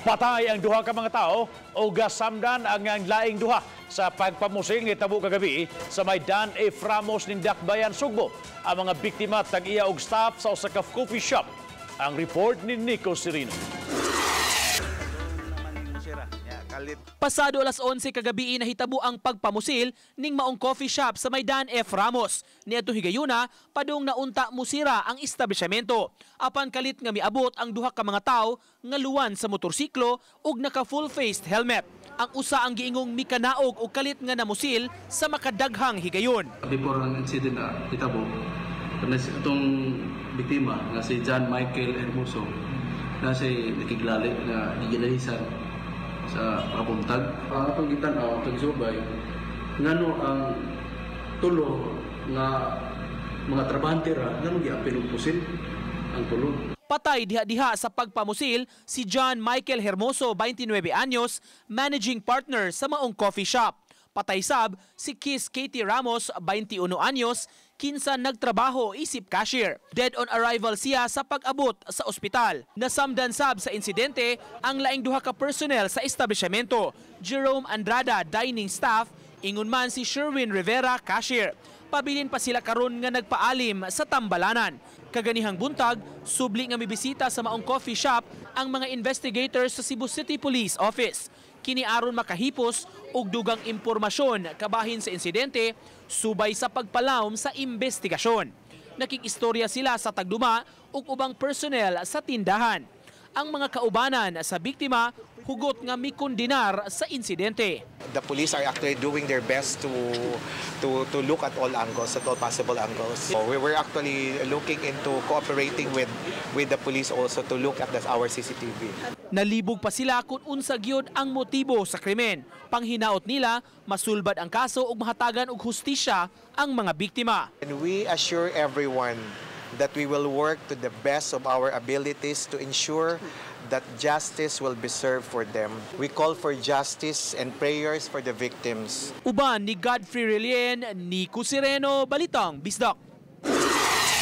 Patay ang duha ka mga tao o gasamdan ang laing duha sa pagpamusil nitabo kagabi sa may Dan F. Ramos ning Dakbayan, Sugbo. Ang mga biktima tag-iya og staff sa usa ka coffee shop. Ang report ni Nico Serino. Pasado alas 11 kagabi nahitabo ang pagpamusil ning maong coffee shop sa may Dan F. Ramos. Niadto higayuna padung naunta musira ang establishmento. Apan kalit nga miabot ang duha ka mga tawo nga luwan sa motorsiklo ug naka full-faced helmet. Ang usa ang giingong mikanaog og kalit nga namusil sa makadaghang higayon. Before ang incident na hitabo, itong biktima nga si John Michael Hermoso na si nakiglali na gigilalisan sa pakabuntag. Ang atong gitan-aw, atong gisubay, ngano ang tulo nga mga trabahante ra, ngano giapil og pusil ang tulo. Patay diha-diha sa pagpamusil si John Michael Hermoso, 29 anyos, managing partner sa maong coffee shop. Patay sab si Kiss Katie Ramos, 21 anyos, kinsa nagtrabaho isip cashier. Dead on arrival siya sa pag-abot sa ospital. Nasamdan sab sa insidente ang laing duha ka personnel sa establishmento. Jerome Andrada, dining staff, ingon man si Sherwin Rivera, cashier. Pabilin pa sila karon nga nagpaalim sa tambalanan. Kaganihang buntag, subli nga mibisita sa maong coffee shop ang mga investigators sa Cebu City Police Office. Kini aron makahipos og dugang impormasyon kabahin sa insidente subay sa pagpalawom sa investigasyon. Nakikistorya sila sa tagduma ug ubang personnel sa tindahan. Ang mga kaubanan sa biktima hugot nga mikondenar sa insidente. The police are actually doing their best to look at all angles, at all possible angles. So we were actually looking into cooperating with the police also to look at our CCTV. Nalibog pa sila kung unsa gyud ang motibo sa krimen. Panghinaot nila, masulbad ang kaso ug mahatagan og hustisya ang mga biktima. And we assure everyone that we will work to the best of our abilities to ensure that justice will be served for them. We call for justice and prayers for the victims. Uban ni Godfrey Relien, Nico Sereno, Balitang Bisdak.